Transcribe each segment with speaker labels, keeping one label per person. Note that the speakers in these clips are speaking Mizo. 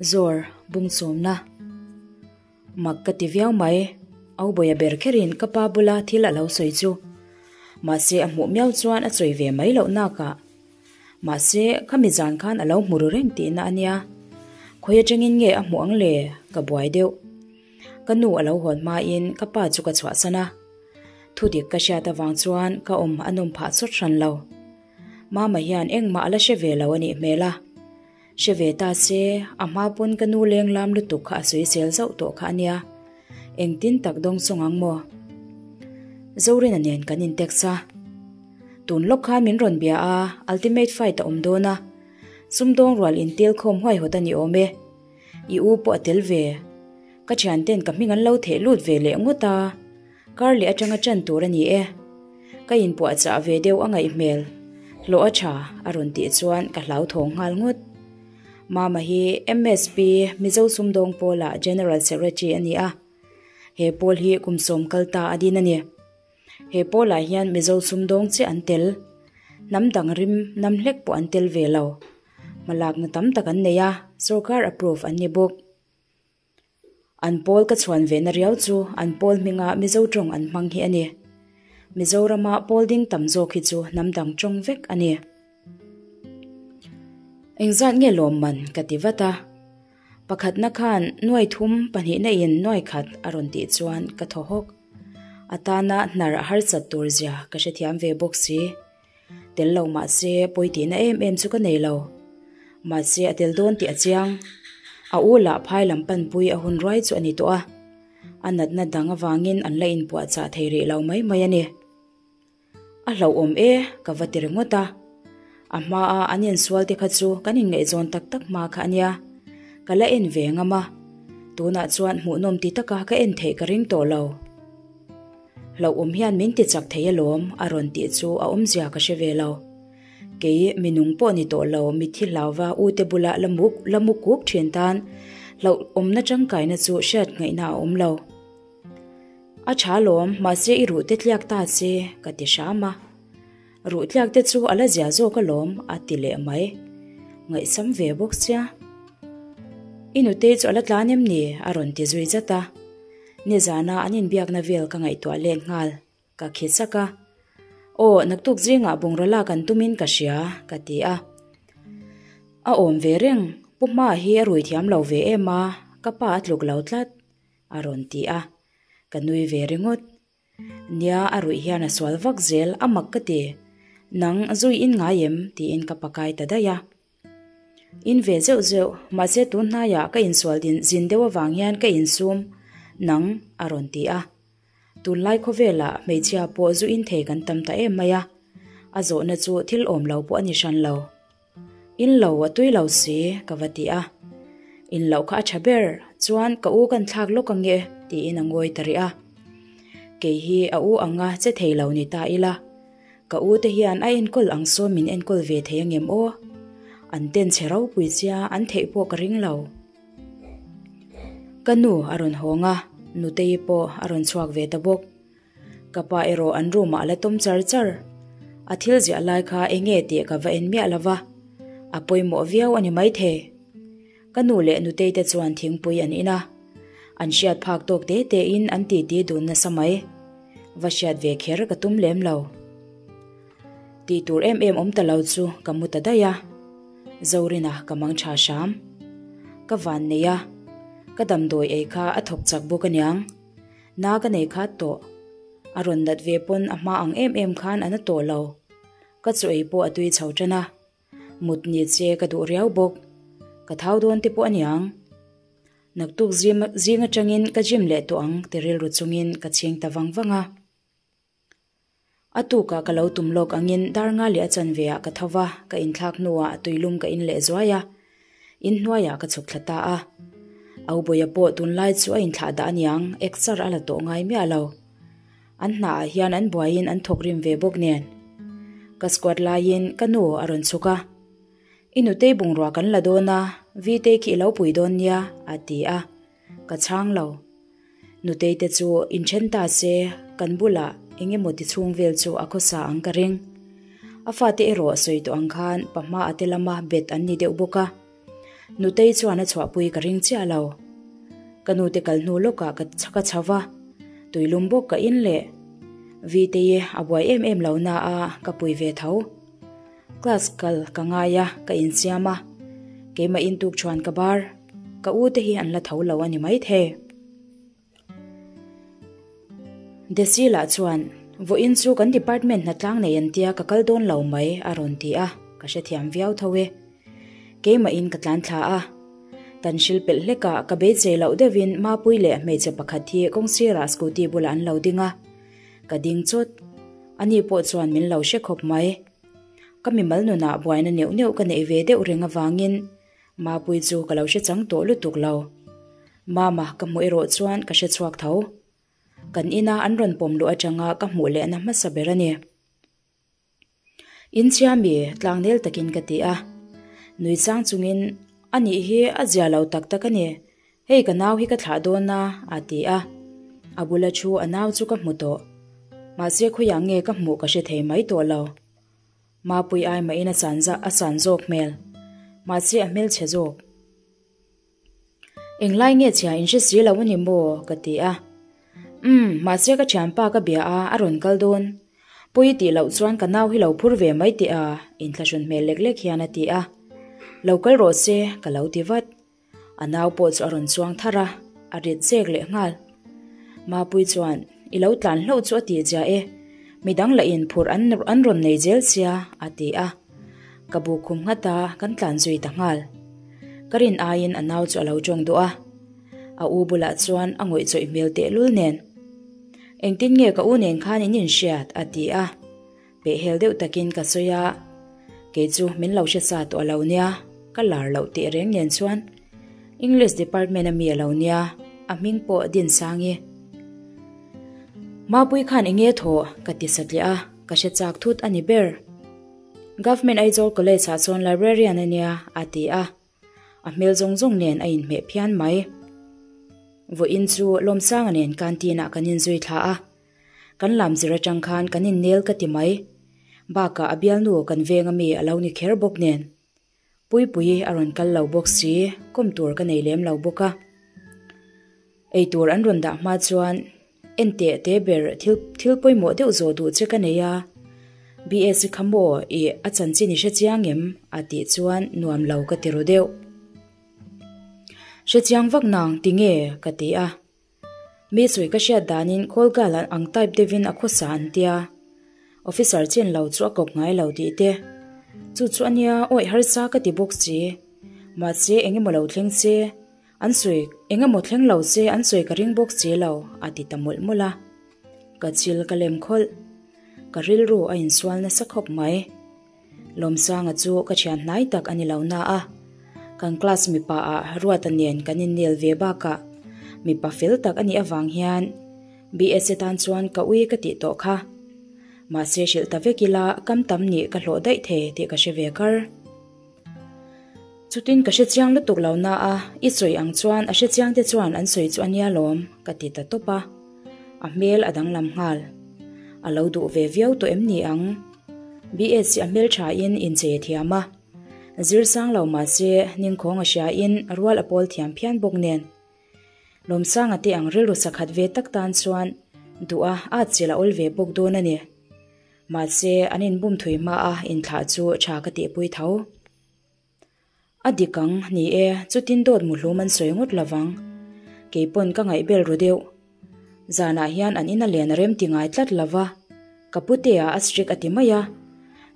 Speaker 1: Zawr bung sawmna. Mak ka ti viau mai. Au Bawia ber kherin ka pa bula thil a lo sawi chu. Mahse a hmuh miau chuan a sawi ve mai loh nakah. Mahse khami zan khan a lo hmu ru reng tihna a nia. Khawi atangin nge a hmuh ang le? Ka buai deuh. Ka nu a lo hawn hmain ka pa chu ka chhuahsan a. Thudik ka hriat avang chuan ka awm a nawm phah sawt hran lo. Mama hian engmah a la hre ve lo a nih hmel a. Hre ve ta se, a hma pawn ka nu leng lam lutuk kha a sawisel zauh tawh kha a nia. Engtin tak dawng sawng ang maw? Zorina nen kan in text a. Tun lawk khan min rawn bia a, ultimate fight a awm dawn a. Sumdawng rual intil khawm huaihawt a ni awm e. I u pawh a tel ve. Ka thianten ka hming an lo theh lut ve leh ngawt a. Kar leh atanga chan tur a ni e. Ka inpuahchah ve deuh a ngaih hmel. Hlawh a tha, a rawn tih chuan ka hlauthawng nghal ngawt. Mama hi MSP, Mizo Sumdawng Pawlah General Secretary a ni a. He pawl hi kum sawm kal ta a din a ni. He pawlah hian Mizo sumdawng chiah an tel. Hnam dang rim nam hlek pawh an tel ve lo. Hmalakna tam tak an nei a, sorkar approve an ni bawk. An pawl ka chhuan ve na riau chu an pawl hminga Mizo tawng an hmang hi a ni. Mizorama pawl ding tam zawk hi chu hnam dang tawng vek a ni. Engzat nge lawm man ka ti vat a. Pakhatna khan nuai thum pahnihna in nuai khat a rawn tih chuan ka thaw hawk. A tana hnar a harsat tur zia ka hrethiam ve bawk si. Tel lo mahse pawi tihna em em chu ka nei lo. Mahse a tel dawn tih a chiang. A u lah phai lam panpui a hun ruai chu a ni tawh a. A natna dang avangin an la inpuahchah thei rih lo mai mai a ni. A hlauhawm e, ka va ti ringawt a. A hmaa an insual te kha chu kan inngaihzawn tak tak hma kha a nia. Ka la en ve ngam a. Tunah chuan hmuhnawm ti taka ka en theih ka ring tawh lo. Hlauhawm hian min ti chak thei alawm a rawn tih chu a awmzia ka hre ve lo. Kei mi nung pawh ni tawh lo mitthi hlauva u te bula la muk la mu kuk thin tan hlauhawmna tangkaina chu hriat ngaihna a awm lo. A tha alawm mahse i ruh te tliak ta se ka ti hram a. Ruh tliak te chu a la zia zawk alawm a ti leh mai. Ngaihsam ve bawk sia. I nutei chu a la tlan em ni? a rawn ti zui zat a. Nizana an inbiakna vel ka ngaihtuah let nghal. Ka khi sak a. Aw, naktuk zingah bungraw lak an tumin ka hria, ka ti a. A awm ve reng, Pu Hma hi a rui thiam lo ve em a, ka pa a tluk lo tlat, a rawn ti a. Ka nui ve ringawt. Nia, a ruih hian a sual vak zel, a mak ka ti. Nang, zui in ngai em? tiin ka pakai ta daih a. In ve zeuh zeuh, mahse tun hnaiah ka insual din zin deuh avang hian ka insum, nang, a rawn ti a. Tunlai khawvelah hmeichhia pawh zu in thei kan tam ta em mai a, a zawhna chu thil awm lo pawh a ni hran lo. In lo a tui lo si, ka va ti a. In loh kha a tha ber, chuan ka u kan thlak lawk ang e, tiin a ngawi ta rih a. Kei hi a u anga che thei lo ni ta ila. Ka u te hian a enkawl ang sawn min enkawl ve thei angem aw? An ten chhe ropui chia an theih pawh ka ring lo. Ka nu a rawn hawng a, Nutei pawh a rawn chhuak ve ta bawk. Ka pa erawh an room ah a la tawm char char. A thil ziah lai kha enge tih ka va en miah lo va, a pawimawh viau a ni maithei. Ka nu leh Nutei te chuan thingpui an in a, an hriat phak tawk te te in an titi dun nasa mai. Va hriat ve kher ka tum lem lo. Tih tur em em awm ta lo chu ka mu ta daih a, Zorina ka mang tha hram. Ka van nei a, ka damdawi ei kha a thawk chak bawk aniang. Na ka nei khat tawh. A rawn nat ve pawn a hma ang em em khan a na tawh lo. Ka chaw ei pawh a tui chho tan a. Mut ni che ka duh riau bawk. Ka thau dawn te pawh aniang. Naktuk zing atangin ka gym leh tawh ang ti rilru chungin ka chhing ta vang vang a. A tukah ka lo tum lawk angin dar nga leh a chanve ah ka tho va, ka inthlak hnuah tuilum ka in leh zuai a. Inhnuaiah ka chhuk thla ta a. Aubawia pawh tunlai chu a inthlah dah aniang, exer a la tawh ngai miah lo. An hnaah hian an buaiin an thawk rim ve bawk nen. Ka squat laiin ka nu a rawn chhuk a. I nutei bungrua kan la dawn a, Vtei khi i lo pui dawn nia, a ti a. Ka chhang lo. Nutei te chu inthen ta se, kan bulah eng emaw ti chhung vel chu a khawsa ang ka ring. A fate erawh sawi tawh ang khan pahma a te lama bet an ni deuh bawk a. Nutei chuan a chhuahpui ka ring chiah lo. Ka nute kal hnu lawkah ka ka chho va, tuilum bawk ka in leh. Viteii a buai em em lo na a, ka pui ve tho. Class kal ka ngai a, ka insiam a. Keimah in tuk chuan ka bar. Ka u te hi an la tho lo a ni maithei. Desi lah chuan, Vawiin chu kan department hnatlang nei an tia ka kal dawn lo mai a rawn ti a, ka hrethiam viau tho e. Keimahin ka tlan thla a. Tan hril pelh hlekah ka beisei loh deuhin Mapui leh hmeichhe pakhat hi kawng sirah scooty bulah an lo ding a. Ka ding chawt. Ani pawh chuan min lo hre khawp mai. Ka mimal nunah buaina neuh neuh ka neih ve deuh reng avangin Mapui chu ka lo hre chang tawh lutuk lo. Mama ka hmuh erawh chuan ka hre chhuak tho. Kan ina an rawn pawm luh atanga ka hmuh lehna hmasa ber a ni. In chhia mi tlangnel takin ka ti a. Nui chang chungin a nih hi a zia lo tak tak a ni. Hei ka nau hi ka thlah dawn a, a ti a. A bula thu a nau chu ka hmu tawh. Mahse khawiah nge ka hmuh ka hre thei mai tawh lo. Mapui ai mahin a san a san zawk hmel. Mahse a hmelchhe zawk. Englai nge chhia in hre si lo a ni maw? ka ti a. Umm, mahse ka thianpa ka bia a, a rawn kal dawn. Pawi tih loh chuan ka nau hi lo phur ve mai teh a, inthlahrun hmel lek lek hian a ti a. Lo kal rawh se, ka lo ti vat. A nau pawh chu a rawn chuang thar a, a rit zek leh nghal. Mapui chuan, I lo tlan hlauh chu a tih zia e, midang lah in phurh an an rawn nei zel sia, a ti a. Ka bu khum nghat a, kan tlan zui ta nghal. Ka rin aiin a nau chu a lo tawng duh a. A u bulah chuan a ngawih chawih hmel tehlul nen, Engtin nge ka u nen khan in inhriat? a ti a. Pehhel deuh takin ka sawi a, kei chu min lo hre sa tawh a lo nia, ka lar loh teh reng nen chuan English department a mi a lo nia, a hming pawh Dinsangi. Mapui khan eng nge thawh? ka ti satliah a, ka hre chak thut a ni ber. Government Aizawl College ah chuan librarian a nia, a ti a, a hmel zawng zawng nen a inhmeh phian mai. Vawiin chu Lawmsanga nen canteen ah kan inzui thla a, Kan lam zir atang khan kan innel ka ti mai. Bakah a bialnu kan veng ami a lo ni kher bawk nen. Puipuii a rawn kal lo bawk si, kawm tur ka nei lem lo bawk a. Eitur an rawn dah hma chuan en teh te ber thil thil pawimawh deuh zawh duh che ka nei a. BSc kha maw i a chanchin i hre chiang em? a tih chuan nuam lo ka ti ru deuh. Hre chiang vak nang ti nge? ka ti a. Mi sawi ka hriat danin Kawlgal ang type deuhin a khawsa an tia. Officer chin lo chu a kawp ngai lo tih te. Chu chu ania awih harsa ka ti bawk si. Mahse eng emaw lo thleng se, an sawi eng emaw thleng lo se an sawi ka ring bawk si lo a ti ta mawlh mawlh a. Ka chil ka lem khawlh. Ka rilru a insual nasa khawp mai. Lawmsanga chu ka thian hnai tak a ni lo na a, kan class mipa ah Ruata nen kan innel ve bakah mipa fel tak a nih avang hian BSc tan chuan ka ui ka tih tawh kha. Mahse hrilh ta vek ila kam tam nih ka hlawh daih thei tih ka hre ve kar. Chutin ka hre chiang lutuk lo na a, i sawi ang chuan a hre chiang te chuan an sawi chu a nia lawm ka ti ta tawp a. A hmel a danglam nghal. A lo duh ve viau tawh em ni ang? BS hi a hmel thain inchei a thiam a. Zir sang lo mahse ningkhawng a hriain rual a pawl thiam phian bawk nen. Lawmsanga te ang rilru sakhat ve tak tan chuan duh a at chilh a awl ve bawk dawn a ni. Mahse an inbum thui hma a inthlah chu tha ka tihpui tho. A dik ang, ni e, chutin dawt muhlum an sawi ngawt lovang. Kei pawn ka ngaihbel ru deuh. Zanah hian an ina len a rem ti ngai tlat lova, ka putea a strict a ti mai a.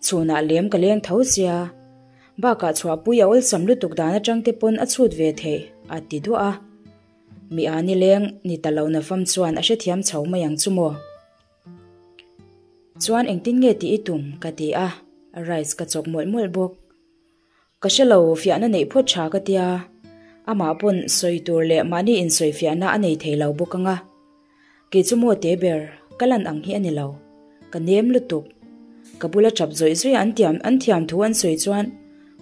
Speaker 1: Chhunah lem ka leng tho sia. Bakah chhuahpui a awlsam lutuk dan atang te pawn a chhut ve theih, a ti duah a. Mi a nileng ni ta lo nafam chuan a hrethiam chho mai ang chu maw. Chuan engtin nge tih i tum? ka ti a, rice ka chawk mawlh mawlh bawk. Ka hre lo, fiahna neih phawt tha ka tia. Amah pawn sawi tur leh mahni insawi fiahna a nei thei lo bawk anga. Kei chu maw te ber, ka lan ang hi a ni lo. Ka nem lutuk. Ka bula tap zawih zawih an tiam an thiam thu an sawi chuan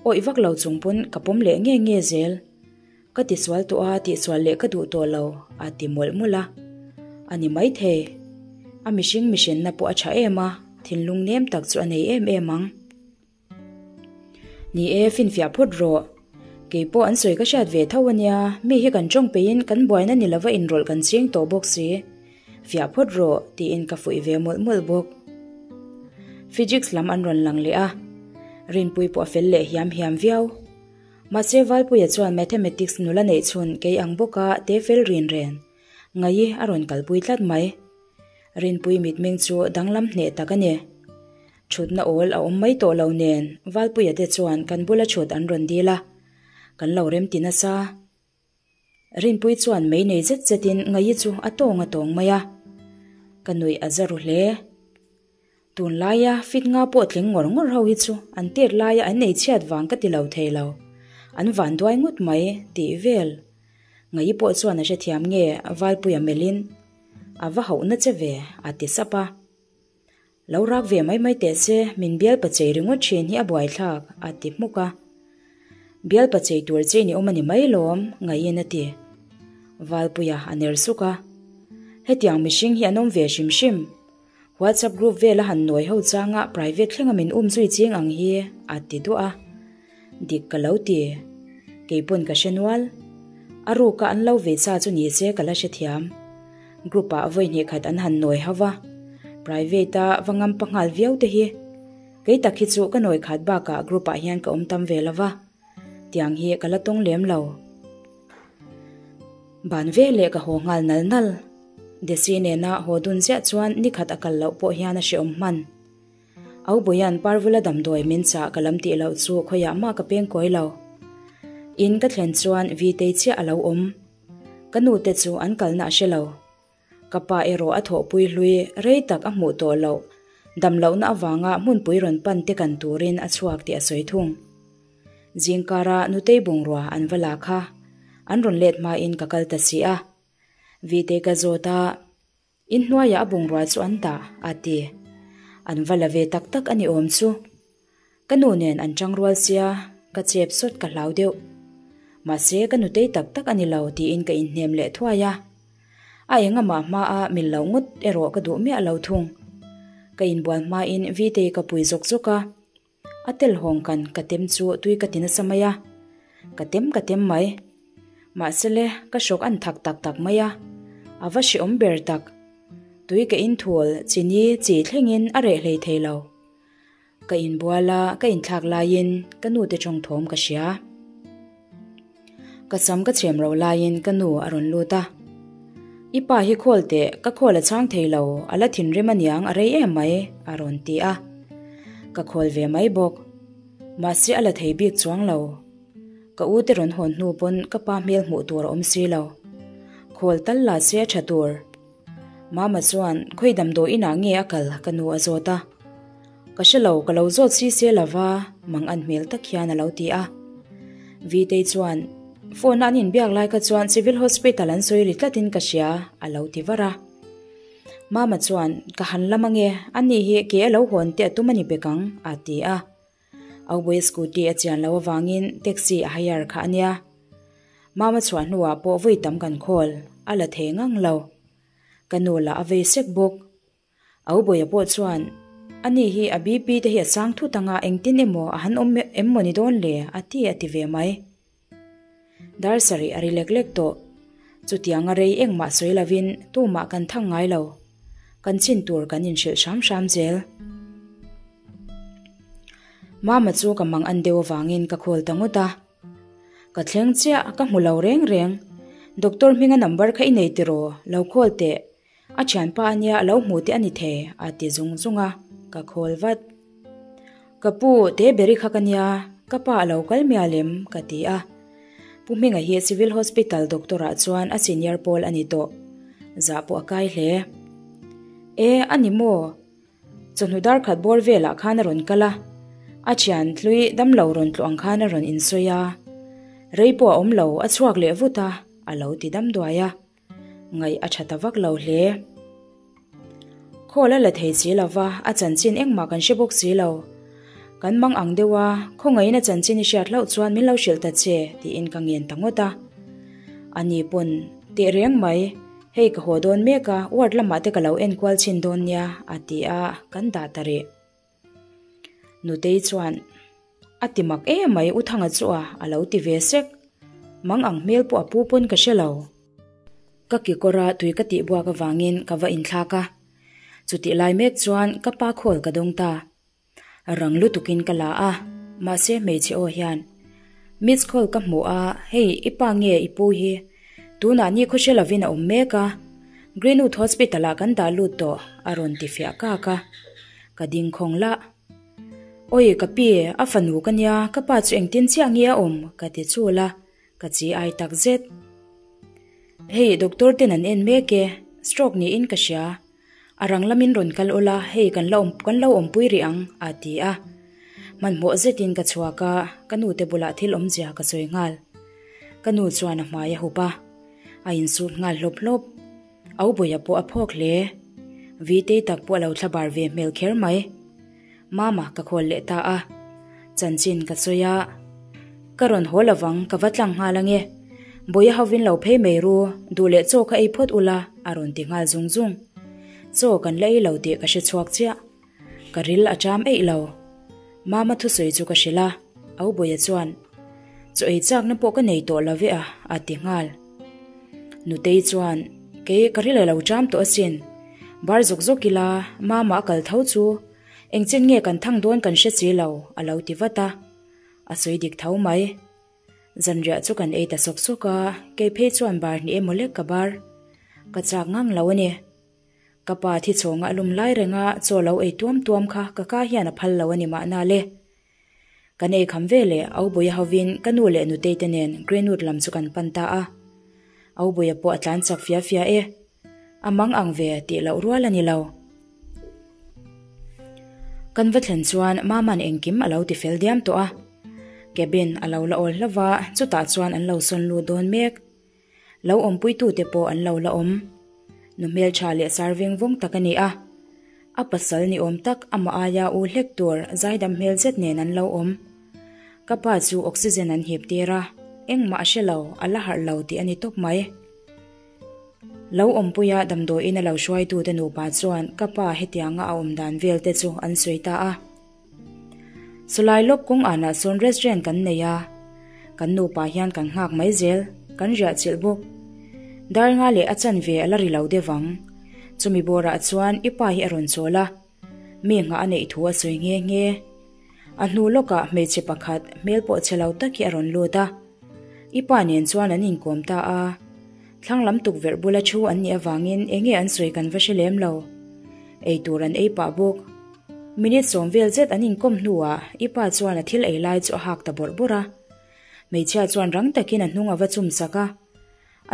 Speaker 1: awih vak lo chung pawn ka pawm leh nge nge zel. Ka tisual tawh a, tihsual leh ka duh tawh lo, a ti mawlh mawlh a. A ni maithei. A mihring mihrinna pawh a tha em a, thinlung nem tak chu a nei em em ang. Ni e, finfiah phawt rawh. Kei pawh an sawi ka hriat ve tho a nia, mi hi kan tawng peihin kan buaina ni lova inrawlh kan ching tawh bawk si. Fiah phawt rawh, tiin ka fuih ve mawlh mawlh bawk. Physics lam an rawn lang leh a, Rinpui pawh a fel leh hiam hiam viau. Mahse Valpuia chuan Mathematics nula neih chhun kei ang bawka te fel rin ren Ngaii a rawn kalpui tlat mai. Rinpui mitmeng chu danglam hneh tak a ni. Thutna awl a awm mai tawh lo nen Valpuia te chuan kan bula thut an rawn dil a, kan lo remti nasa. Rinpui chuan mei nei zet zetin Ngaii chu a tawng a tawng mai a, ka nuih a za ru hle. Tunlaia fit nga pawh tling ngawr ngawr ho hi chu an tet laia an ei chhiat vang ka ti lo thei lo, an van duai ngawt mai tih vel. Ngaii pawh chuan a hrethiam nge Valpuia melhin a va hauhna che ve a ti sap a. Lo rak ve mai mai teh se, min bial pa chei ringawt thin hi a buaithlak, a ti hmuk a. Bial pa chei tur che ni awm a ni mai lawm, ngaiin a ti. Valpuia a ner suk a. Hetiang mihring hi an awm ve hrim hrim. WhatsApp group vela han nawi ho changa private thlenga min um zui ching ang hi, a ti duah a. Dik ka lo ti. Keipawn ka hre nual. A ruka an lo vei sa chu ni se ka la hrethiam. Group ah vawi hnih khat an han nawi ho va, private a va ngam pa nghal viau te hi. Kei tak hi chu ka nawi khat bakah group ah hian ka awm tam ve lo va, tiang hi ka la tawng lem lo. Ban ve leh ka haw nghal nal nal. Desi nena haw dun ziah chuan nikhat a kal loh pawh hian a hreawm hman. Au Boyan Parvula damdawi min chah ka lam tih loh chu khawiah mah ka peng kawi lo. In ka thlen chuan Vitei chiah a lo awm. Ka nu te chu an kalna a hre lo. Ka pa erawh a thawhpui hlui rei tak a hmuh tawh loh, dam lohna avanga hmunpui rawn pan te kan turin a chhuak tih a sawi thung. Zingkara nutei bungrua an va la kha an rawn let hmain ka kal ta si a. Vitei ka zawt a. Inhnuaiah a bungrua chu an dah, a ti. An va la ve tak tak a ni awm chu. Ka nu nen an chang rual sia, ka chep sawt ka hlau deuh. Mahse ka nutei tak tak a ni lo tiin ka inhnem leh thuai a. A engamah hmaa mil loh ngawt erawh ka duh miah lo thung. Ka inbual hmain Vitei ka pui zawk zawk a. A tel hawng kan ka tem chu tui ka ti nasa mai a, ka tem ka tem mai. Mahse le, ka hrawk an thak tak tak mai a, a va hreawm ber tak. Tui ka in thul chini chi thlengin a reh hlei thei lo. Ka inbual a, ka inthlak laiin ka nu te tawng thawm ka hria. Ka sam ka chhem ro laiin ka nu a rawn lut a. I pa hi khawl teh, ka khawl a chhang thei lo, a la thinrim aniang a rei em mai, a rawn ti a. Ka khawl ve mai bawk. Mahse a la thei bik chuang lo. Ka u te rawn hawn hnu pawn ka pa hmel hmuh tur a awm si lo. Khawl tal la se a tha tur. Mama chuan khawi damdawi inah nge a kal ka nu a zawt a. Ka hre lo, ka lo zawt si se lova mang an hmel tak hian a lo ti a. Vitei chuan phone a an inbiak lai kha chuan Civil Hospital an sawi ri tlatin ka hria a lo ti var a. Mama chuan ka han lam ange, ani hi ke a lo hawn te a tum a ni bek ang a ti a. Aubuai scooty a chian loh avangin taxi a hire kha a nia. Mama chhuah hnuah pawh vawi tam kan khawl, a la thei ngang lo. Ka nu lah a vei sek bawk. Aubuaia pawh chuan, Ani hi a BP te hi a sang thut anga engtin emaw a han awm em maw ni dawn le? a ti a ti ve mai. Dar sarih a ri lek lek tawh. Chutianga rei engmah sawi lovin tumah kan thang ngai lo. Kan chin tur kan inhrilh hram hram zel. Mama chu ka mang an deuh avangin ka call ta ngawt a. Ka thleng chiah, ka hmu lo reng reng. Doctor hminga number kha i nei tiraw? Lo call teh. A thianpa ania a lo hmu te a ni thei, a ti zung zung a, ka khawl vat. Ka pu, te beri kha ka nia, ka pa a lo kal mial em? ka ti a. Pu Hminga hi Civil Hospital doctor ah chuan a senior pawl a ni tawh. Zah pawh a kai hle. E, a ni maw? Chawhnu dar khat bawr velah khan a rawn kal a, a thian hlui damlo rawn tluh ang khan a rawn insawi a. Rei pawh a awm lo, a chhuak leh vut a, a lo ti dam duai a. Ngaih a tha ta vak lo hle. Khawl a la thei si lo va, a chanchin engmah kan hre bawk si lo. Kan mang ang deuh a, khawngaihin a chanchin i hriat hlauh chuan min lo hrilh ta che, tiin ka ngen ta ngawt a. Ani pawn, Teh reng mai, hei ka haw dawn mek a, ward lamah te ka lo enkual chhin dawn nia, a ti a, kan dah ta rih. Nutei chuan. A ti mak emai U Thanga chu a, a lo ti ve sek. Mang ang hmel pawh a pu pawn ka hre lo. Ka kekawra tui ka tih buak avangin ka va inthlak a. Chutih lai mek chuan ka pa khawl ka dawng ta. Rang lutukin ka la a, mahse hmeichhe aw hian, Miss call ka hmu a, hei i pa nge i pu hi? Tunah ni khaw hre lovin a awm mek a, Greenwood Hospital ah kan dah lut tawh a rawn ti fiah kak a, ka ding khawng lah. Awi ka pi, a fanu ka nia, ka pa chu engtin chiah nge a awm? ka ti chul a, ka chi ai tak zet. Hei doctor ten an en mek e, stroke niin ka hria. A rang lamin rawn kal ula, hei kan la awm kan lo awmpui rih ang, a ti a. Hmanhmawh zetin ka chhuak a, ka nute bulah thil awmzia ka sawi nghal. Ka nu chuan a hmai a hup a, a insut nghal hlawp hlawp. Aubawiha pawh a phawk hle. Vitei tak pawh a lo thlabar ve hmel kher mai. Mama ka khawl leh ta a, chanchin ka sawi a, Ka rawn haw lovang, ka va tlang nghal ange. Bawiha hovin lo phei mai ru, duh leh chaw kha ei phawt ula, a rawn ti nghal zung zung. Chaw kan la ei lo tih ka hre chhuak chiah. Ka ril a ṭam eih lo. Mama thusawi chu ka hrilh a, Au Bawiha chuan, Chaw ei chakna pawh ka nei tawh lo ve a, a ti nghal. Nutei chuan, Kei ka ril a lo ṭam tawh asin. Bar zawk zawk ila, Mama a kal tho chu engchen nge kan thang dawn kan hre si lo, a lo ti vat a. A sawi dik tho mai. Zanriah chu kan ei ta sawk sawk a, kei phei chuan bar hnih emaw lek ka bar. Ka chak ngang lo a ni. Ka pa thi chhawnga a lum lai renga chaw lo ei tuam tuam kha ka ka hian a phal lo a ni mahna le. Kan ei kham ve leh Aubuia hovin ka nu leh nutei te nen Greenwood lam chu kan pan ta a. Aubuia pawh a tlan chak fia fia e. A mang ang ve tih loh rual a ni lo. Kan va thlen chuan Mama'n engkim a lo ti fel diam tawh a. Cabin a lo la awl hlauh va, chutah chuan an lo sawn lut dawn mek. Lo awmpuitute pawh an lo la awm. Nu hmeltha leh sar veng vawng tak a ni a. A pasal ni awm tak amah aia u hlek tur zaidam hmel zet nen an lo awm. Ka pa chu oxygen an hip tir a, engmah a hre lo, a la harh lo tih a ni tawp mai. Lo awmpuia damdawiin a lo hruaitute nupa chuan ka pa hetianga a awm dan vel te chu an sawi ta a. Sawlai lawk kawng anah sawn restaurant kan nei a, kan nupa hian kan nghak mai zel, kan riah chilh bawk. Dar nga leh a chanve a la ri lo deuh ang. Chumi bawrah chuan i pa hi a rawn chawl a, mi nghah a neih thu a sawi nghe nghe. A hnu lawkah hmeichhe pakhat hmel pawh chhe lo tak hi a rawn lut a, i pa nen chuan an inkawm ta a. Thlang lam tukverh bula thu an nih avangin enge an sawi kan va hre lem lo. Eitur an ei pah bawk. Minute sawm vel zet an inkawm hnuah i pa chuan a thil ei lai chu a hak ta bawrh bawrh a. Hmeichhia chuan rang takin a hnung a va chum sak a.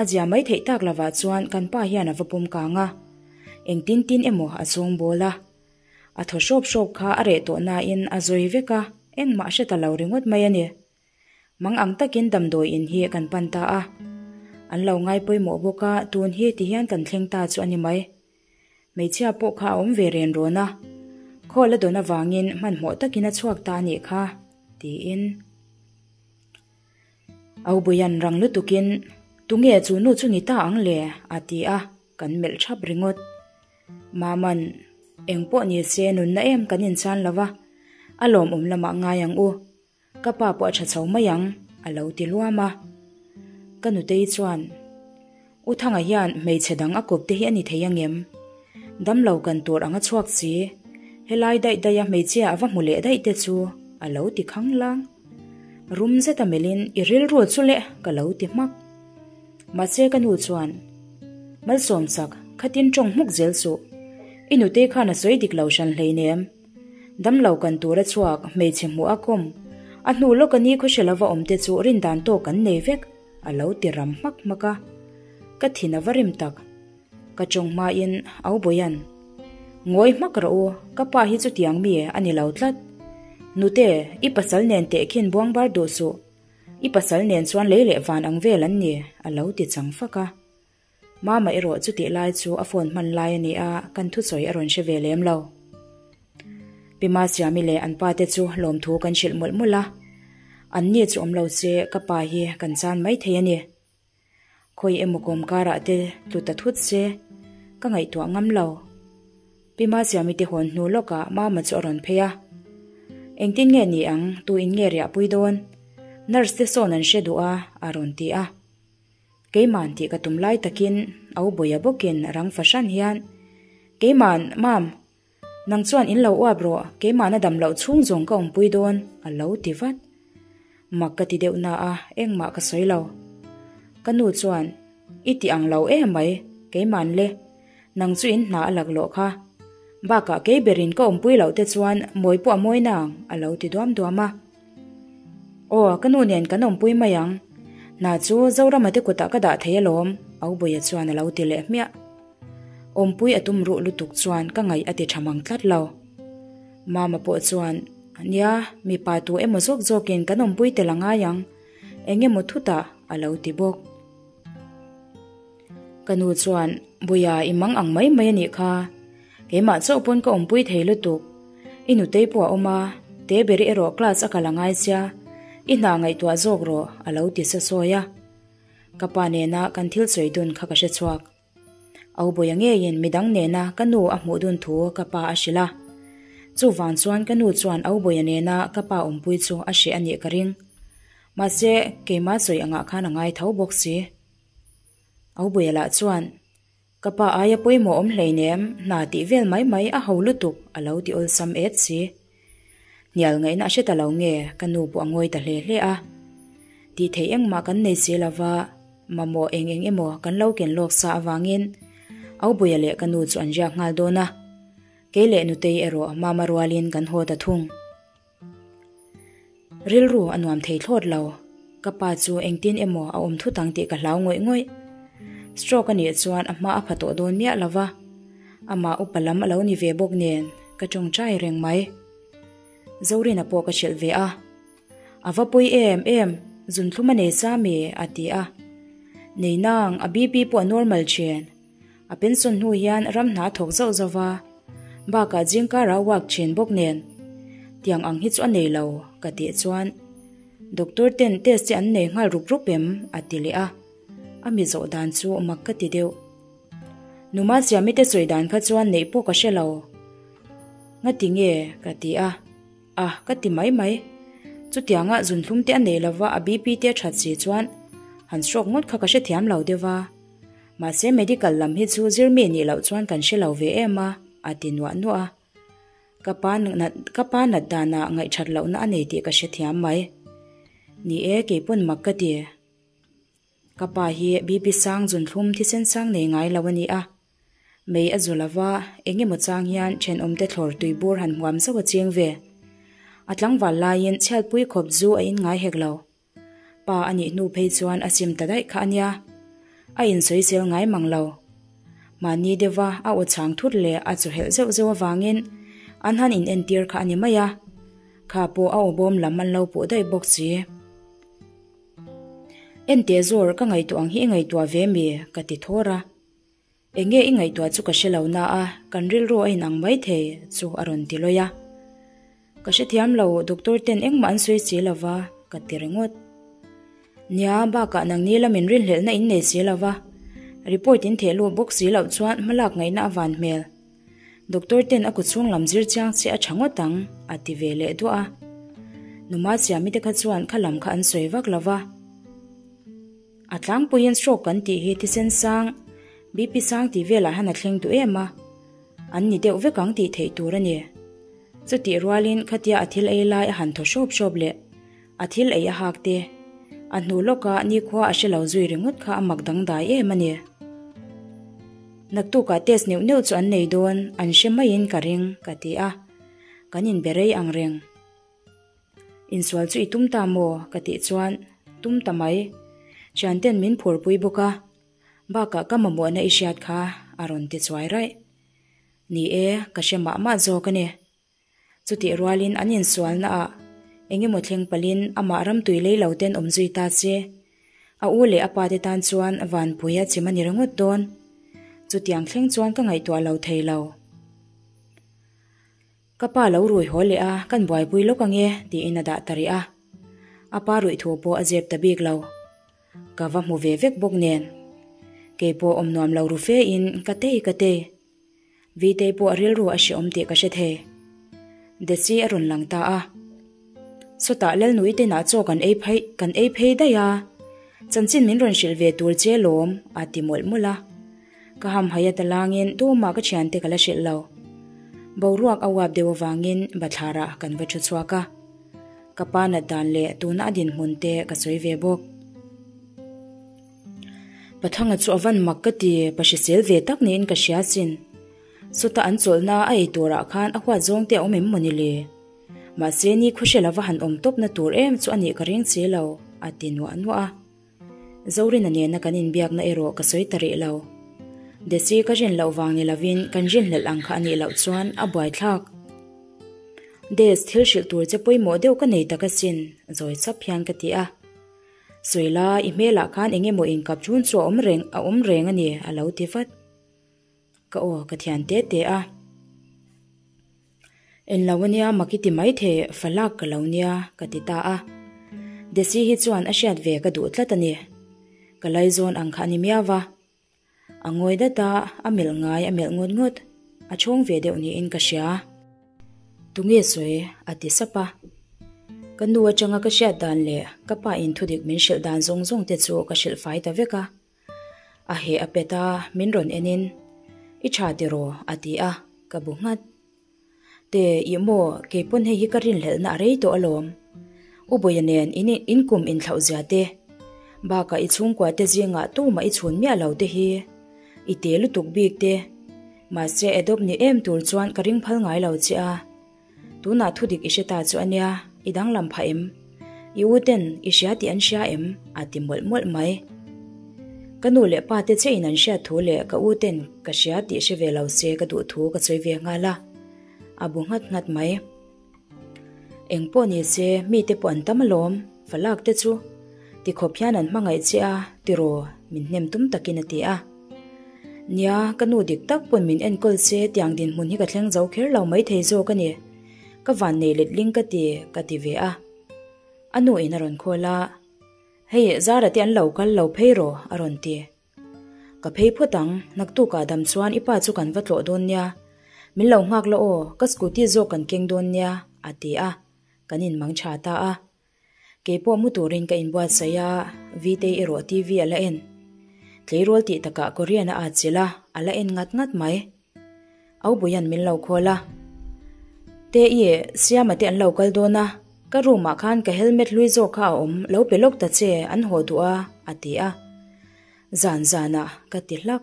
Speaker 1: A zia mai theih tak lovah chuan kan pa hian a va pawm kang a. Engtin tin emaw a chhawng bawl a. A thaw hrawp hrawp kha a reh tawh nain a zawi vek a, engmah a hre ta lo ringawt mai a ni. Mang ang takin damdawi in hi kan pan ta a. An lo ngai pawimawh bawk a, tun hi tihian kan thleng ta chu a ni mai. Hmeichhia pawh kha a awm ve ren rawn a, khawl a dawn avangin hmanhmawh takin a chhuak ta a nih kha, tiin. Aubuian rang lutukin, Tunge chu nu chu ni ta ang le? a ti a, kan melh thap ringawt. Maman, Eng pawh ni se nunna em kan inchan lo va, a lawmawm lamah ngai ang u. Ka pa pawh a tha chho mai ang, a lo ti luam a. Ka nutei chuan, U Thanga hian hmeichhe dang a kawp te hi a ni thei angem? Damlo kan tur ang a chhuak si, helai daih daiha hmeichhia a va hmu leh daih te chu, a lo ti khang lang. Rum zeta melhin i rilru chu le ka lo ti hmak. Mahse ka nu chuan, Malsawm chak, khatin tawng hmuk zel suh. I nutei khan a sawi dik lo hran hleinem. Damlo kan tur a chhuak, hmeichhe hmuh a kawm. A hnu lawka ni khawhre lova awm te chu rindan tawk kan nei vek, a lo ti ram hmak hmak a. Ka thin a va rim tak. Ka tawng hmain Au Bawian, Ngawi hmak rawh u, ka pa hi chutiang mi a ni lo tlat. Nute, i pasal nen tehkhin buangbar duh suh. I pasal nen chuan lei leh van ang vel an ni, a lo ti chang fak a. Mama erawh chutih lai chu a phone hman lai a ni a, kan thusawi a rawn hre ve lem lo. Pi Masiami leh an pa te chu lawmthu kan hrilh mawlh mawlh a, an ni chu awm lo se ka pa hi kan chan mai thei a ni. Khawi emaw kawm karah te tlu ta thut se ka ngaihtuah ngam lo. Pi Masiami te hawn hnu lawkah Mama chu a rawn phei a. Engtin nge ni ang, tu in nge riahpui dawn? Nurse te sawn an hre duh a, a rawn ti a. Keiman tih ka tum lai takin au bawia bawkin rang fahran hian, Keiman, Mam, nang chuan in lo uap rawh, keimahna dam loh chhung zawng ka awmpui dawn, a lo ti vat. Mak ka ti deuh na a, engmah ka sawi lo. Ka nu chuan, I ti ang lo em mai, keiman le, nang chu in hna a lak lawh kha. Bakah kei berin ka awmpui loh te chuan mawi pawh a mawi nang, a lo ti duam duam a. Aw, ka nu nen kan awmpui mai ang. Hna chu Zorama te kutah ka dah thei alawm, Aubuia chuan a lo ti leh hmiah. Awmpui a tum ruh lutuk chuan ka ngaih a ti tha mang tlat lo. Mama pawh chuan, Nia, mipa tu emaw zawk zawkin kan awmpui tel a ngai ang, eng emaw thutah a lo ti bawk. Ka nu chuan, Buia i mang ang mai mai a nih kha. Keimah chauh pawn ka awmpui thei lutuk. I nutei pawh a awm a, Teberi erawh class a kal a ngai sia, i hna ngaihtuah zawk rawh a lo ti sa sawi a. Ka pa nena kan thil sawi dun kha ka hre chhuak. Aubuia ngeiin midang nena ka nu a hmuh dun thu ka pa a hrilh a. Chuvang chuan ka nu chuan Aubuia nena ka pa awmpui chu a hreh a nih ka ring. Mahse, keimah sawi angah khan a ngai tho bawk si. Aubuia lah chuan, Ka pa aia pawimawh awm hleinem, hna tih vel mai mai a ho lutuk, a lo ti awlsam et si. Hnial ngaihna a hre ta lo nge, ka nu pawh a ngawi ta hle hle a. Tih theih engmah kan nei si lova, mamawh eng eng emaw kan lo ken lawk sa avangin Aubuia leh ka nu chu an riak nghal dawn a. Kei leh Nutei erawh Mama rualin kan haw ta thung. Rilru a nuam thei thlawt lo. Ka pa chu engtin emaw a awm thut ang tih ka hlau ngawih ngawih. Stroke a nih chuan a hma a pha tawh dawn miah lo va, amah upa lam a lo ni ve bawk nen ka tawngtai reng mai. Zorina pawh ka hrilh ve a. A va pawi em em, zunthlum a nei sa mi? a ti a. Nei nang, a BP pawh a normal thin. A pension hnu hian ram hna a thawk zauh zauh va, bakah zingkara a work thin bawk nen tiang ang hi chu a nei lo ka tih chuan doctor ten test te an nei nghal rup rup em a ti leh a, a mi zawh dan chu mak ka ti deuh. Numa Siami te sawi dan kha chuan neih pawh ka hre lo. Ngati nge ka ti a, a ka ti mai mai. Chutianga zunthlum te a nei lova a BP te a that si chuan han stroke ngawt kha ka hrethiam lo deuh va. Mahse medical lam hi chu zirmi nih loh chuan kan hre lo ve em a, a ti nuah nuah a. Ka pa nat ka pa nat danah ngaihthat lohna a nei tih ka hrethiam mai. Ni e, keipawn mak ka ti. Ka pa hi BP sang zunthlum thisen sang nei ngai lo a ni a. Mei a zu lova, eng emaw chang hian thenawmte thlawr tui bur han huam zauh a ching ve. A tlangval laiin chhiatpui khawp zu a in ngai hek lo. Pa a nih hnu phei chuan a sim ta daih kha a nia. A insawisel ngai mang lo. Mahni deuha a aw chhang thut leh a chuhelh zeuh zeuh avangin an han inentir kha a ni mai a. Kha pawh a aw bawm lam an lo puh daih bawk si. Enteh zawr ka ngaihtuah ang hi i ngaihtuah ve mi? ka ti thawr a. Eng nge i ngaihtuah chu ka hre lo na a, kan rilru a inang mai thei chu a rawn ti lawi a. Ka hrethiam lo, doctor ten engmah an sawi si lo va, ka ti ringawt. Nia, bakah nangni lamin rinhlelhna in nei si lo va, report in theh lut bawk si loh chuan hmalak ngaihna a van hmel. Doctor ten a kut chhung lam zir chiang che a tha ngawt ang, a ti ve leh duah a. Numa Siami te kha chuan kha lam kha an sawi vak lo va. A tlangpuiin stroke kan tih hi thisen sang, BP sang tih velah hian a thleng duh em a, an ni deuh vek ang tih theih tur a ni. Chutih rualin khatia a thil ei lai a han thaw hrawp hrawp leh a thil ei a hak te, a hnu lawka nikhua a hre lo zui ringawt kha a mak dangdai em a ni. Naktukah test neuh neuh chu an nei dawn, an hre maiin ka ring, ka ti a, kan inbe rei ang reng. Insual chu i tum ta maw? ka tih chuan tum ta mai. Thianten min phurpui bawk a, bakah ka mamawhna i hriat kha a rawn ti chuai raih. Ni e, ka hre mah mah zawk a ni. Chutih rualin an insualna ah eng emaw thleng palhin amah ramtui lei lo ten awm zui ta che. A u leh a pa te tan chuan vanpui a chim a ni ringawt dawn. Chutiang thleng chuan ka ngaihtuah lo thei lo. Ka pa lo rui haw leh a, kan buaipui lawk ang e, tiin a dah ta rih a. A pa ruih thu pawh a zep ta bik lo. Ka va hmu ve vek bawk nen. Kei pawh awm nuam lo ru fe in ka tei ka tei. Vitei pawh a rilru a hreawm tih ka hre thei. Desi a rawn lang ta a. Sawtah Lalnui te inah chaw kan ei phei kan ei phei daih a, chanchin min rawn hrilh ve tur che lawm a ti mawlh mawlh a. Ka hamhaih a talangin tumah ka thiante ka la hrilh lo. Boruak a uap deuh avangin bathlarah kan va thu chhuak a. Ka pa nat dan leh tuna a dinhmun te ka sawi ve bawk. Pathanga chu a van mak ka ti, pa hrisel ve tak niin ka hria sin. Sawta an chawlhna a ei turah khan a huat zawng te a awm em mawni le? Mahse ni khuhre lova han awm tawpna tur em chu a nih ka ring si lo, a ti nuah nuah a. Zorina nena kan inbiakna erawh ka sawi ta rih lo. Desi ka rin loh vang ni lovin kan rinhlelh ang kha a nih loh chuan a buaithlak. Des, thil hrilh tur che pawimawh deuh ka nei tak asin, zawi chap hian ka ti a. Sawi la, i hmelah khan eng emaw inkap chun chu a awm reng a awm reng a ni, a lo ti vat. Ka aw ka thian te te a. En lo ania mak i ti mai thei falak ka lo nia ka ti ta a. Desi hi chuan a hriat ve ka duh tlat a ni. Ka laizawn ang kha a ni miau va. A ngawi dat a, a melh ngai a melh ngawt ngawt. A chhawng ve deuh niin ka hria. Tunge sawi? a ti sap a. Ka nu atanga ka hriat dan leh ka pa in thudik min hrilh dan zawng zawng te chu ka hrilh fai ta vek a. A heh a pet a, min rawn en in, I tha tiraw? a ti a, ka bu nghat. Te, ih maw, keipawn hei hi ka rinhlelhna a rei tawh alawm. U Bawia nen in inkum inthlauh zia te, bakah i chhungkua te zingah tumah i chhun miah lo te hi i te lutuk bik te, mahse adopt ni em tur chuan ka ring phal ngai lo che a. Tunah thudik i hre ta chu a nia, i danglam phah em? I u ten i hria tih an hria em? a ti mawlh mawlh mai. Ka nu leh pa te chiahin an hriat thu leh ka u ten ka hria tih hre ve lo se ka duh thu ka sawi ve nghal a, a bu nghat nghat mai. Eng pawh ni se mite pawh an tam alawm, falak te chu tikhawp hian an hmangaih che a tiraw min hnem tum takin a ti a. Nia, ka nu dik tak pawn min enkawl se tiang dinhmun hi ka thleng zo kher lo maithei zawk a ni. Ka van nei let ling ka ti, ka ti ve a. A nu in a rawn call a, Hei, Zara te an lo kal lo phei rawh, a rawn ti. Ka phei phawt ang, naktukah dam chuan i pa chu kan va tlawh dawn nia. Min lo nghak la aw, ka scooty zawk kan keng dawn nia, a ti a. Kan inmang tha ta a. Kei pawh mu turin ka inbuatsaih a, Vitei erawh TV a la en. Tleirawl tih takah Korean a atchilh a, a la en ngat ngat mai. Aubuian min lo call a. Te-i, Siama te an lo kal dawn a, ka room ah khan ka helmet hlui zawk kha a awm, lo pe lawk ta che, an haw duh a, a ti a. Zan zanah ka ti hlak.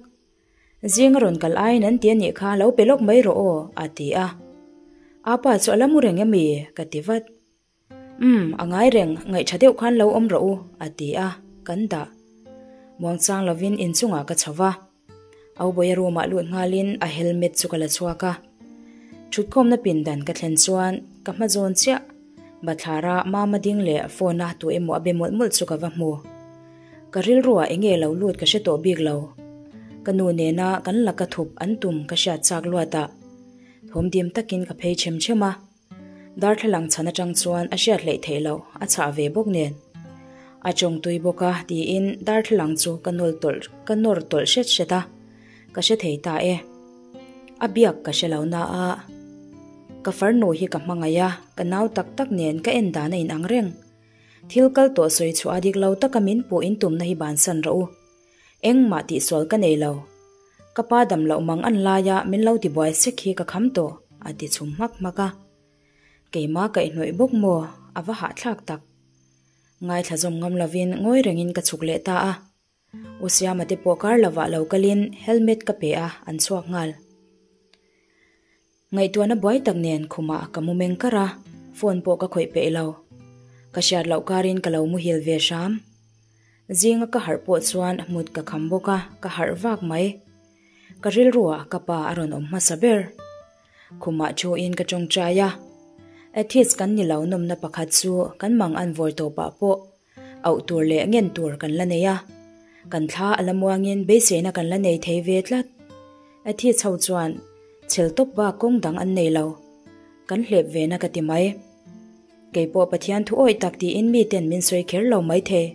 Speaker 1: Zing a rawn kal aiin an ti a nih kha, lo pe lawk mai rawh aw, a ti a. Apa chu a la mu reng em i? ka ti vat. Umm, a ngai reng, ngaihṭha deuh khan lo awm rawh u, a ti a, kan dah. Muangchang lovin inchungah ka chho va. Aubawia room-ah lut nghalin a helmet chu ka la chhuak a. Ṭhutkhawmna pindan ka thlen chuan ka hma zawn chiah. Bathlara mama ding leh phone-a tu emaw a be mawlh mawlh chu ka va hmu. Ka rilruah eng nge lo lut ka hre tawh bik lo. Ka nu nena kan laka thup an tum ka hriat chak luatah thawmdim takin ka phei chem chem a. Darthlalang chhan atang chuan a hriat hleih theih loh a chhah ve bawk nen. A chawngtui bawk a tiin darthlalang chu ka nawl tawlh ka nawr tawlh hret hret a, ka hre thei ta e. A biak ka hre lo na a, ka farnu hi ka hmangaih a, ka nau tak tak nen ka en dan a inang reng. Thil kal tawh sawi chhuah a dik lo taka min puh in tumna hi bansan rawh u. Engmah tihsual ka nei lo. Ka pa dam loh mang an laia min lo tibuai sek hi ka kham tawh, a ti chhum hmak hmak a. Keimah kaihhnawih bawk maw, a va hahthlak tak. Ngaithla zawm ngam lovin ngawi rengin ka chhuk leh ta a. U Siama te pawh kar lovah lo kalin helmet ka pe a, an chhuak nghal. Ngaihtuahna buai tak nen khumah ka mu meng kar a, phone pawh ka khawih peih lo. Ka hriat loh karin ka lo muhil ve hram. Zinga ka harh pawh chuan hmut ka kham bawk a, ka harh vak mai. Ka rilruah ka pa a rawn awm hmasa ber. Khumah thuin ka tawngtai a. Atheist kan ni lo nawmna pakhat chu kan mang an vawi tawpah pawh auh tur leh ngen tur kan la nei a, kan thla a la muangin beiseina kan la nei thei ve tlat. A thi chho chuan chhel tawp bak kawng dang an nei lo. Kan hlep ve na ka ti mai. Kei pawh Pathian thu awih tak tiin mi ten min sawi kher lo mai thei.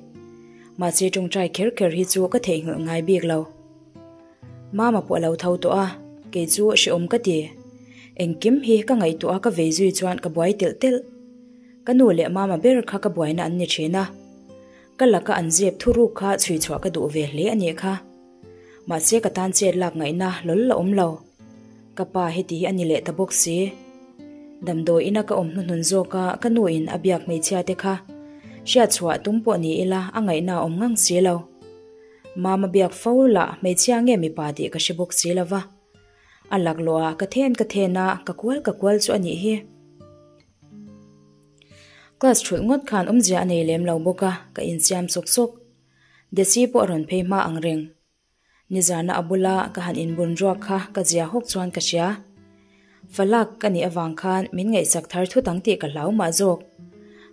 Speaker 1: Mahse tawngtai kher kher hi chu ka theihnghilh ngai bik lo. Mama pawh a lo tho tawh a, kei chu hrehawm ka ti. Engkim hi ka ngaihtuah a ka vei zui chuan ka buai telh telh. Ka nu leh mama ber kha ka buaina an ni thin a, ka laka an zep thuruk kha chhui chhuah ka duh ve hle a nih kha. Mahse ka tan chet lak ngaihna hlawl la awm lo. Ka pa heti hi a ni leh ta bawk si. Damdawi ina ka awm hnuhnun zawka ka nu in a biak hmeichhia te kha hriat chhuah tum pawh ni ila a ngaihna a awm ngang si lo. Mama biak fo lah hmeichhia nge mipa tih ka hre bawk si lo va. A laklawh ah ka then ka then a, ka kual ka kual chu a nih hi. Class thulh ngawt khan awmzia a nei lem lo bawk a, ka insiam sawk sawk. Desi pawh a rawn phei hma ang reng. Nizana a bula ka han inbun ruak kha ka zia hawk chuan ka hria. Falak ka nih avang khan min ngaihsak thar thut ang tih ka hlau mah zawk.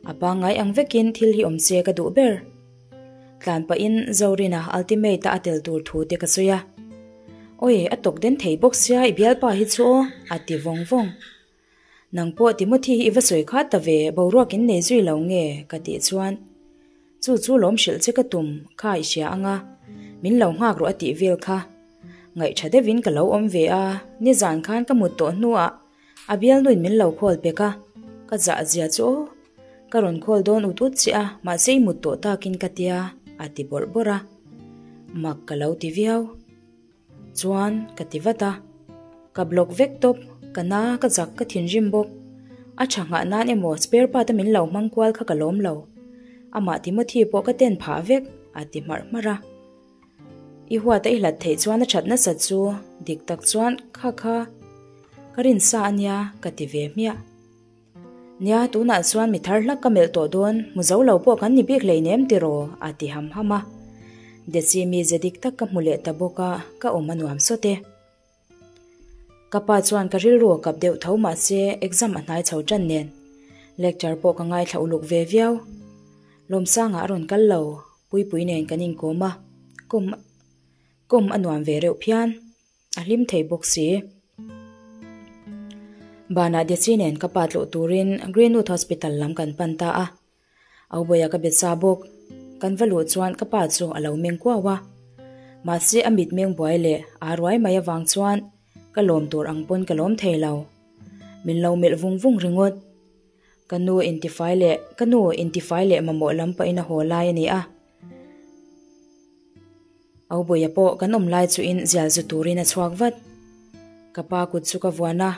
Speaker 1: A pangngai ang vekin thil hi awm se ka duh ber. Tlan pahin Zorina ultimate-a a tel tur thu te ka sawi a. Awi, a tawk den thei bawk sia i bialpa hi chu aw, a ti vawng vawng. Nang pawh Timothy hi i va sawi khat ta ve, boruak in nei zui lo nge? ka tih chuan, Chu chu lawm hrilh che ka tum kha i hria ang a, min lo nghak rawh a tih vel kha. Ngaih tha deuhin ka lo awm ve a, nizan khan ka mut tawh hnuah a bialnuin min lo call pek a, ka zah zia chu aw, ka rawn call dawn ut ut che a, mahse i mut tawh takin ka tia, a ti bawrh bawrh a, mak ka lo ti viau. Chuan ka ti vat a, ka block vek tawp, ka na ka zak ka thinrim bawk. A tha nghah nan emaw spare part a min lo hmang kual kha ka lawm lo. Amah Timothy pawh ka ten phah vek, a ti hmarh hmarh a. I huat a i hlat theih chuan a that nasat chu, dik tak chuan kha kha ka rinsa a nia ka ti ve hmiah. Nia, tunah chuan mi thar hlak ka melh tawh dawn, hmu zo lo pawh kan ni bik hleinem tiraw? a ti ham ham a. Desi mize dik tak ka hmu leh ta bawk a, ka awm a nuam sawt e. Ka pa chuan ka rilru a kap deuh tho mahse exam a hnai chho tan nen. Lecture pawh ka ngaithla uluk ve viau. Lawmsangah a rawn kal lo, Puipui nen kan inkawm a, kawm kawm a nuam ve reuh phian. A hlim thei bawk si. Banah Desi nen ka pa tlawh turin Greenwood Hospital lam kan pan ta a. Aubawiah ka bet sa bawk. Kan va luh chuan ka pa chu a lo meng kuau a. Mahse a mit meng buai leh aa ruai mai avang chuan ka lawm tur ang pawn ka lawm thei lo. Min lo melh vung vung ringawt. Ka nu intifai leh ka nu intifai leh mamawh lam pahin a haw lai a ni a. Aubawiah pawh kan awm lai chuin zial zu turin a chhuak vat. Ka pa kut chu ka vuan a,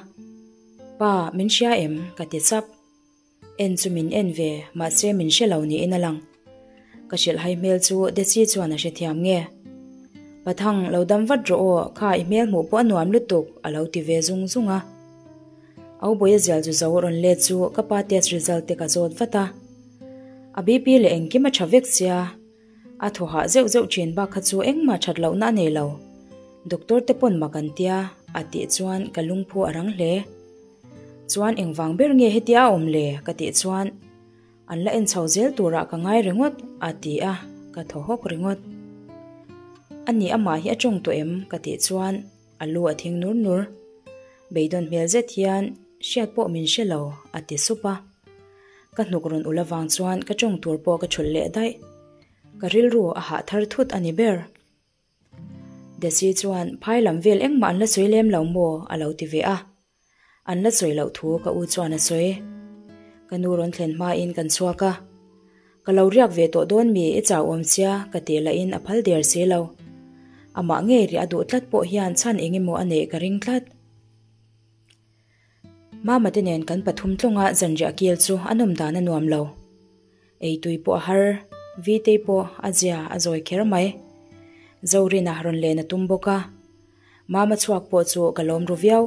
Speaker 1: Pa, min hria em? ka ti chap. En chu min en ve, mahse min hre lo niin a lang. Ka hrilhhai hmel chu Desi chuan a hrethiam nge. Pathang, lo dam vat rawh aw, kha i hmel hmuh pawh a nuam lutuk, a lo ti ve zung zung a. Aubawiah zial zu zo rawn let chu ka pa test result te ka zawt vat a. A BP leh engkim a tha vek sia. A thaw hah zeuh zeuh thin bak kha chu engmah that lohna a nei lo. Doctor te pawn mak an tia, a tih chuan ka lungphu a rang hle. Chuan engvang ber nge hetia a awm le? ka tih chuan an la en chho zel turah ka ngai ringawt, a ti a, ka thaw hawk ringawt. A nih amah hi a tawng tawh em? ka tih chuan a lu a thing nur nur. Beidawn hmel zet hian hriat pawh min hre lo, a ti sup a. Ka hnuk rawn ul avang chuan ka tawng tur pawh ka thulh leh daih. Ka rilru a hah thar thut a ni ber. Desi chuan phai lam vel engmah an la sawi lem lo maw? a lo ti ve a. An la sawi loh thu ka u chuan a sawi. Ka nu rawn thlen hmain kan chhuak a. Ka lo riak ve tawh dawn mi i chau awm sia ka tih lahin a phal der si lo. Amah ngei riah a duh tlat pawh hian chhan eng emaw a neih ka ring tlat. Mama te nen kan pathum tlawnga zanriah kil chu a nawm dan a nuam lo. Ei tui pawh a har, Vitei pawh a zia a zawi kher mai. Zorina rawn len a tum bawk a, Mama chhuak pawh chu ka lawm ru viau.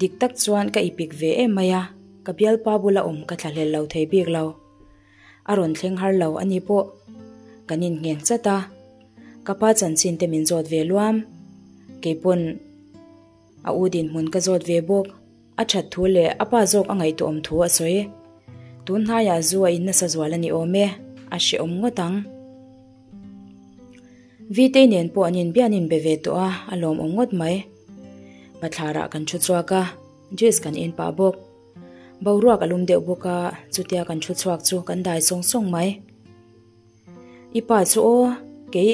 Speaker 1: Dik tak chuan ka ipik ve em mai a, ka bialpa bula awm ka thlahlel lo thei bik lo. A rawn thleng har lo a ni pawh. Kan inngheng chat a, ka pa chanchin te min zawt ve luam. Keipawn. A u dinhmun ka zawt ve bawk. A that thu leh a pa zawk a ngaihtuahawm thu a sawi. Tun hnaiah zu a in nasa zual a ni awm e, a hrehawm ngawt ang. Vitei nen pawh an inbia an inbe ve tawh a, a lawmawm ngawt mai. Bathlarah kan thu chhuak a, juice kan in pah bawk. Boruak a lum deuh bawk a, chutia kan thu chhuak chu kan dai sawng sawng mai. I pa chu aw, kei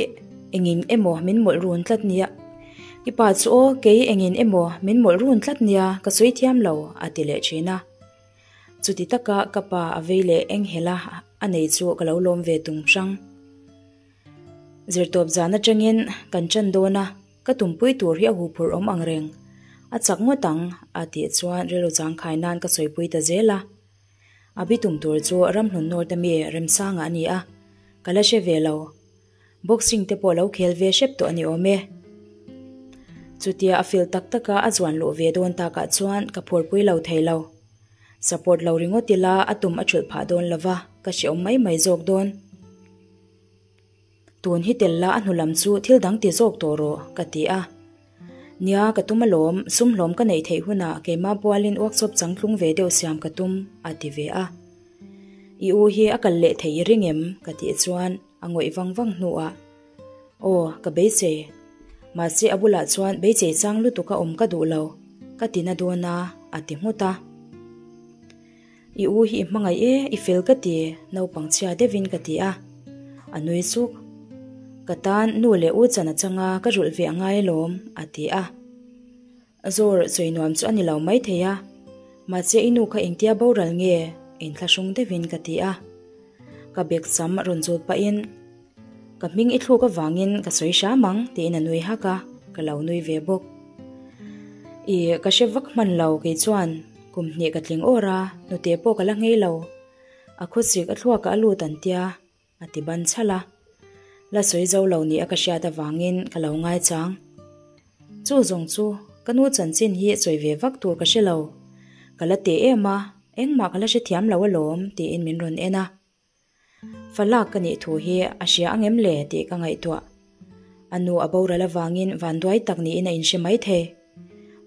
Speaker 1: engin emaw min mawlh run tlat nia. I pa chu aw, kei engin emaw min mawlh run tlat nia, ka sawi thiam lo, a ti leh thin a. Chuti taka ka pa a vei leh enghelh a a nei chu ka lo lawm ve tung hrang. Zirtawp zan atangin kan chan dawn a, ka tumpui tur hi a huphurh awm ang reng. A chak ngawt ang, a tih chuan rilru changkhai nan ka sawipui ta zel a. A bitum tur chu Ramhlun North ami Remsanga a ni a, ka la hre ve lo. Boxing te pawh lo khel ve hrep tawh a ni awm e. Chutia a feel tak taka a zuan luh ve dawn takah chuan ka phurpui lo thei lo. Support lo ringawt ila a tum a thulh phah dawn lova, ka hreawm mai mai zawk dawn. Tun hi tel la a hnu lam chu thil dang ti zawk tawh rawh, ka ti a. Nia, ka tum alawm, sum hlawm ka neih theih hunah keimah bualin workshop changtlung ve deuh siam ka tum, a ti ve a. I u hi a kal leh theih i ring em? ka tih chuan a ngawih vang vang hnuah, Aw, ka beisei. Mahse a bulah chuan beisei chang lutuk a awm ka duh lo, ka ti na dawn a, a ti nghut a. I u hi i hmangaih e, i fel ka ti, naupang chhia deuhin ka ti a. A nui suk. Ka tan nu leh u chan atanga ka rulh ve a ngai alawm, a ti a. Zawr sawi nuam chu a ni lo maithei a, mahse i nu kha engtia boral nge? Inthlahrung deuhin ka ti a. Ka bek sam rawn zut pahin, Ka hming i thluk avangin ka sawi hram ang, tiin a nui hak a, ka lo nui ve bawk. Ih, ka hre vak hman lo kei chuan kum hnih ka tling awr a, hnute pawh ka la nghei lo. A khawsik a thluakah a lut an tia, a ti ban chhalh a. La sawi zo lo nia ka hriat avangin ka lo ngaichang. Chu zawng chu ka nu chanchin hi sawi ve vak tur ka hre lo. Ka la teh em a, engmah ka la hrethiam lo alawm, tiin min rawn en a. Falak ka nih thu hi a hria ang em le tih ka ngaihtuah. A nu a boral avangin vanduai tak niin a inhre mai thei.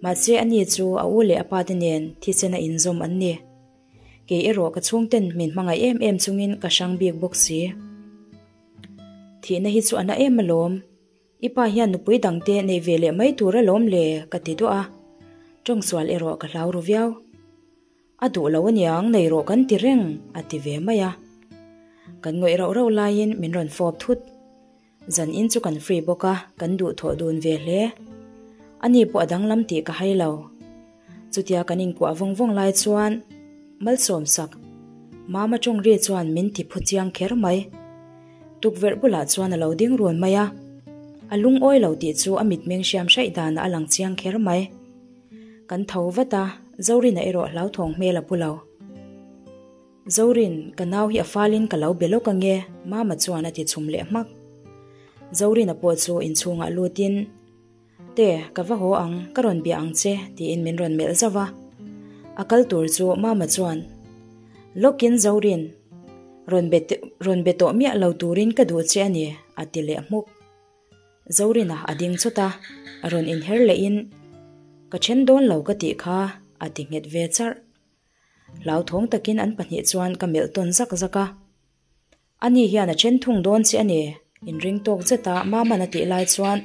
Speaker 1: Mahse ani chu a u leh a pa te nen thisen a inzawm an ni. Kei erawh ka chhungten min hmangaih em em chungin ka hrang bik bawk si. Thihna hi chu a na em alawm. I pa hian nupui dangte nei ve leh mai tur alawm le ka ti duah a. Tawngsual erawh ka hlau ru viau. A duh lo aniang nei rawh kan ti reng a ti ve mai a. Kan ngawih rauh rauh laiin min rawn fawp thut. Zan in chu kan free bawk a, kan duh thawh dun ve hle. Ani pawh a danglam tih ka hai lo. Chutia kan inkuah vawng vawng lai chuan Malsawm sak Mama tawng ri chuan min ti phu chiang kher mai. Tukverh bulah chuan a lo ding run mai a. A lungawi lo tih chu a mitmeng hriam hraih danah a lang chiang kher mai. Kan tho vat a, Zorina erawh hlauthawng hmel a pu lo. Zorin, ka nau hi a falin ka lo be lawk ange, Mama chuan a ti chhum leh hmak. Zorina pawh chu inchhungah lutin, Te, ka va haw ang, ka rawn bia ang che, tiin min rawn melh zauh a. A kal tur chu Mama chuan, Lawkin Zorin, rawn be rawn be tawh miah lo turin ka duh che a ni, a ti leh hmuk. Zorina a ding chawt a, a rawn inher lehin, Ka then dawn lo ka tih kha, a ti nghet ve charh. Hlauthawng takin an pahnih chuan ka melh tawn zak zak a. Ani hian a then thung dawn che a ni, inring tawk zeta Maman a tih lai chuan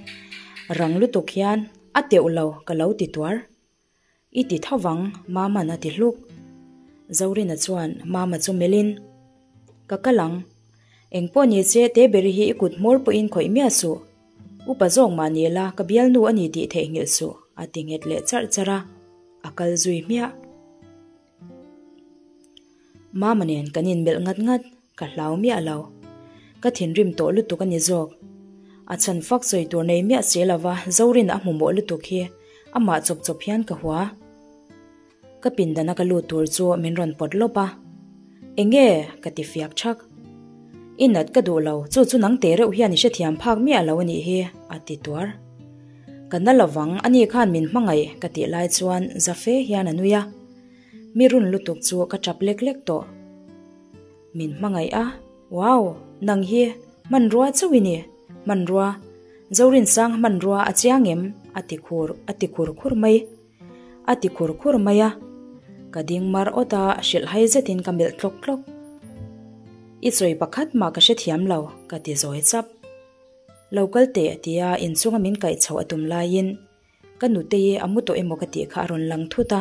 Speaker 1: rang lutuk hian, A teuh lo, ka lo ti tuar. I ti tho vang, Mama'n a ti hluk. Zorina chuan Mama chu melhin, Ka kal ang. Eng pawh ni che, Teberi hi i kut hmawr pawhin khawih miah suh. Upa zawk mah ni la, ka bialnu a ni tih theihnghilh suh, a ti nghet leh charh charh a. A kal zui hmiah. Mama nen kan inmelh ngat ngat, ka hlau miah lo. Ka thinrim tawh lutuk a ni zawk. A chhan fak sawi tur nei miah si lova Zorin a hmu mawh lutuk hi amah chawp chawp hian ka hua. Ka pindana ka lut tur chu min rawn pawt lawp a. Enge? ka ti fiak thak. I nat ka duh lo, chu chu nang teh reuh hian i hrethiam phak miah lo a nih hi, a ti tuar. Ka na lovang, ani khan min hmangaih ka tih lai chuan za fe hian a nui a. Mi run lutuk chu ka tap lek lek tawh. Min hmangaih a, wow, nang hi hmanrua chauh i ni, hmanrua, Zorinsang hmanrua a chiang em? a ti khur, a ti khur khur mai, a ti khur khur mai a. Ka ding mar awt a, hrilhhai zetin ka melh tlawk tlawk. I sawi pakhat mah ka hrethiam lo, ka ti zawi chap. Lo kal teh tia inchunga min kaih chhoh a tum laiin ka nutei a mu tawh emaw ka tih kha a rawn lang thut a.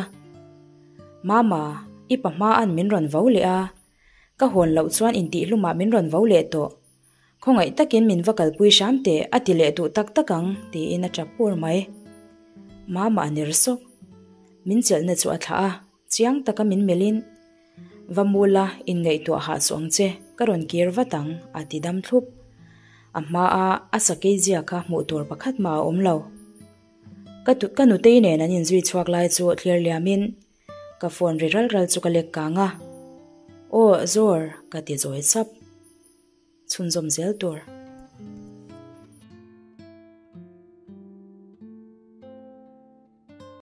Speaker 1: Mama, i pa hma'n min rawn vo leh a, ka hawn loh chuan intihhlumah min rawn vo leh tawh. Khawngaih takin min va kalpui hram teh a ti leh duh tak tak ang tiin a tap pur mai. Mama a ner sawk. Min chelhna chu a thlah a, chiang taka min melhin. Va mu la, inngaihtuah hah suh ang che, ka rawn kir vat ang, a ti dam thlup. A hmaa a sakei zia kha hmuh tur pakhat mah a awm lo. Ka ka nutei nen an inzui chhuak lai chu thlir liamin ka phone ri ral ral chu ka lek kang a. Aw, Zawr, ka ti zawi sap. Chhunzawm zel tur.